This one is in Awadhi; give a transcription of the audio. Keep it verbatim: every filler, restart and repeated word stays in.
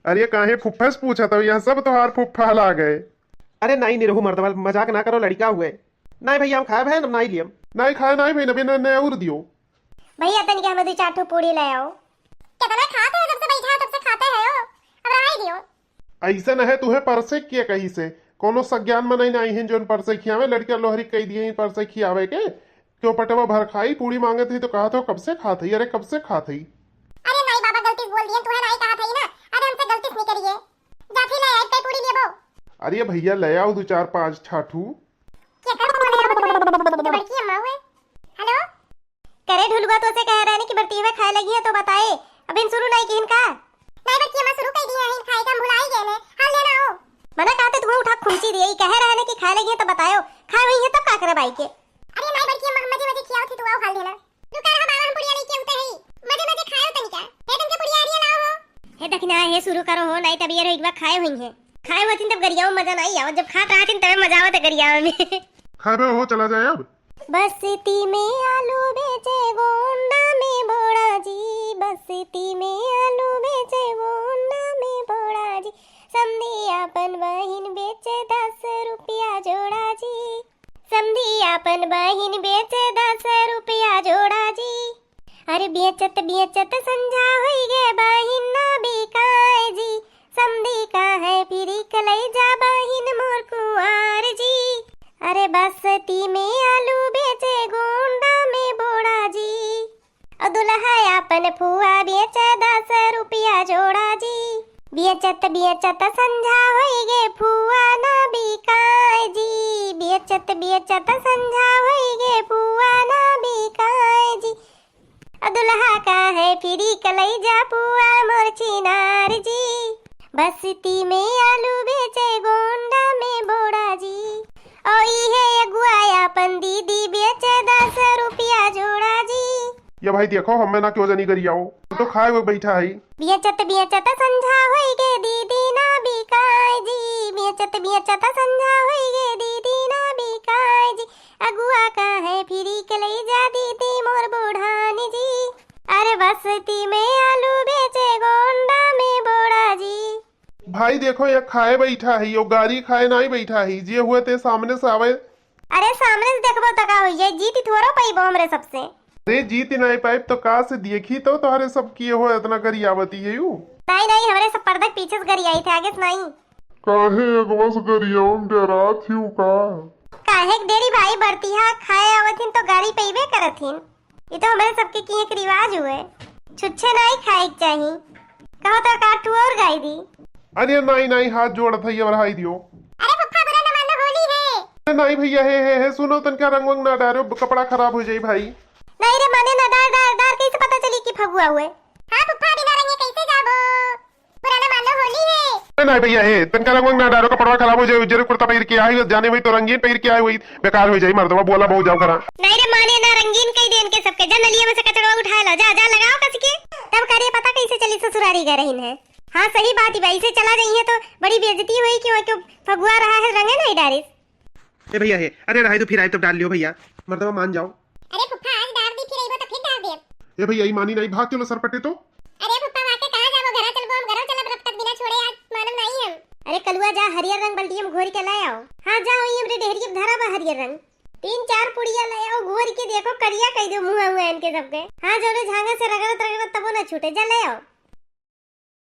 अरे काहे फुफ्फा से पूछत हो, यहाँ सब तोहार फुफ्फा लागे। अरे नाई निरहू मर्दवा, मजाक ना करो, लड़िका हुए। नाई भइया, हम खाए भए, नाई लियम। नाई खाए, नाई भइया, अभी ना, ना और दियो। भइया, तनिक हमें दुइ चार ठो पूड़ी ले आओ। कितना खाते हो, जब से बैठा है, तब से खाते हैं हो, अब रहाई दियो। अइसन है, तुहे परसे के कही से? कोनो सज्ञान मनई नाई हैं, जोन परसे खियावे, लड़िका लोहरी कही दिए हैं परसे खियावे के। क्यों पटवा भर खाई, पूड़ी मांगत ही तो कहत हो, कब से खात ही? अरे, कब से खात ही? अरे नाई बाबा, गलती से बोल दिए, तुहे नाई कहत ही ना। अरे हमसे गलती से नहीं करिए। जाथी ले आई, कई पूड़ी लेबो? अरे भइया, ले आओ दुइ चार पाँच छाठू। केकर फोन है? बड़की अम्मा हुए। हेलो। करे ढुलुआ, तोसे कहे रहने कि बरतियवा खाए लगी है तो बताए, अभी शुरू नाई किहिन का? नाई बड़की अम्मा, शुरू कई दिए हैं खाए के, हम भुलाई गए हैं। हाँ, लेना हो। मना कहते तुहे उठा खुंची दिए, ई कहे रहने कि खाए लगी है तो बतायो, खाए हुई है तब का करब आई के? अरे नाई बड़की अम्मा, हम मजे मजे खियाओ थी, तू आओ खा लेना। रुका रहा बाबा, हम पुड़िया लेके उते हई। मजे मजे खायो तनिका। हे तनिका पुड़िया अरिया लाओ हो। हे दखिना, हे शुरू करो हो, नाई तब ये रही एक बार खाए हुई है। खाए होतिन तब गरियाओ मजा नाई आवत, जब खात रहतिन तबे मजा आवत है गरियाओ में। खाए बे हो, चला जाए अब। बस्ती में आलू बेचे गोंडा में बोड़ा जी, बस्ती में आलू बेचे गोंडा में बोड़ा जी, समधी आपन बहिन बेचे दस रुपया जोड़ा जी। समधी आपन बहिन बेचे दस रुपया जोड़ा जी। अरे बेचत बेचत संझा होई गे बहिन ना बिकाए जी। समधी काहे फिरी कलई जा बहिन मोर कुंवार जी। अरे बस्ती में आलू बेचे गोंडा में बोड़ा जी। ओ दुल्हा आपन फुआ बेचे दस रुपया जोड़ा जी। बेचत बेचत संझा होई गे फुआ ना बिकाए जी। बेचत बेचत संझा होई गे फुआ ना बिकाए जी। ओ दुल्हा काहे फिरी कलई जा फुआ मोर छिनार जी। बस्ती में आलू बेचे गोंडा में बोड़ा जी। ओ इहे अगुआ आपन दीदी बेचे दस रुपया जोड़ा जी। ये भाई देखो, हमें ना क्यों जनी गरियाओ, हम तो खाए हुए बैठा है। बेचत बेचत संझा होई गे दीदी ना बिकाए जी, बेचत बेचत संझा होई गे दीदी ना बिकाए जी। अगुआ काहे फिरी कलई जा दीदी मोर बुढ़ानी जी। अरे बस्ती में आलू बेचे गोंडा में बोड़ा जी। भाई देखो, ये खाए बैठा है, यो गारी खाए नाई बैठा है, जे हुए ते सामने से आवे। अरे सामने से देखबो त का होई जाई, जीत थोड़ो पइबो हमरे सबसे। अरे जीत नाई पाइब तो का से देखी तो तोहरे सब किए हो इतना गरियावती है यू। नाई नाई, हमरे सब पर्दा के पीछे से गरियाई थे, आगे से नाई। काहे अगवा से गरियावन डरात ही का? काहे के डेरी भाई, बरतिहा खाए आवत हिन तो गारी पइबे करत हिन। ई तो हमरे सबके की एक रिवाज हुए, छुच्छे नाई खाए के चाही। कहो तो का ठू और गाई दी। अरे नाई नाई, हाथ जोड़त है, ये बढ़ाई दियो। अरे फुफ्फा बुरा न मानो, होली है। अरे नाई भइया, हे हे हे, सुनो तनका रंग वंग ना डारो, कपड़ा खराब हो जाई भाई। नाई रे माने ना डार डार डार, कैसे पता चली कि फगुआ हुए? हाँ फुफ्फा, बिना रंगे कैसे जाबो? पुराना मान लो होली है। अरे नाई भइया, हे तनका रंग वंग ना डारो, कपड़वा खराब हो जाए। उज्जर कुर्ता पहिर के आई, जाने वही तो रंगीन पहिर के आई, वही बेकार हो जाई। मर्दवा बोला बहुत जाओ करा। नाई रे माने ना, रंगीन कई देन के सबके। जा नलिया में से कचड़वा उठा ला, जा जा लगाओ कस के। तब करिए पता कैसे चली ससुरारी गए रहीन है। हाँ सही बात ही भाई, से चला जाइए तो बड़ी बेइज्जती हुई कि वहाँ क्यों फगुआ रहा है, रंगे नहीं डारिस। ए भइया हे, अरे रहाई दो, फिर आई तब डार लियो भइया, मर्दवा मान जाओ। अरे फुफ्फा, आज डार दी, फिर अइबो तो फिर डार देब। ए भइया, ई मानी नाई, भाग चलो सरपटे तो। अरे फुफ्फा, वाके कहाँ जाबो, घरा चलबो हम, घरो चलब रब तक बिना छोड़े, आज मानम नाई हम। अरे कलुआ जा, हरियर रंग बल्टिया में घोर के ले आओ। हाँ जा, वही हमरे डेहरिया में धरा बा हरियर रंग। तीन चार पुड़िया ले आओ, घोर के देखो, करिया कई दो मुँह हुआ इनके सबके। हाँ, जौने झांगा से रगड़त रगड़त तबो ना छूटे, जा ले आओ।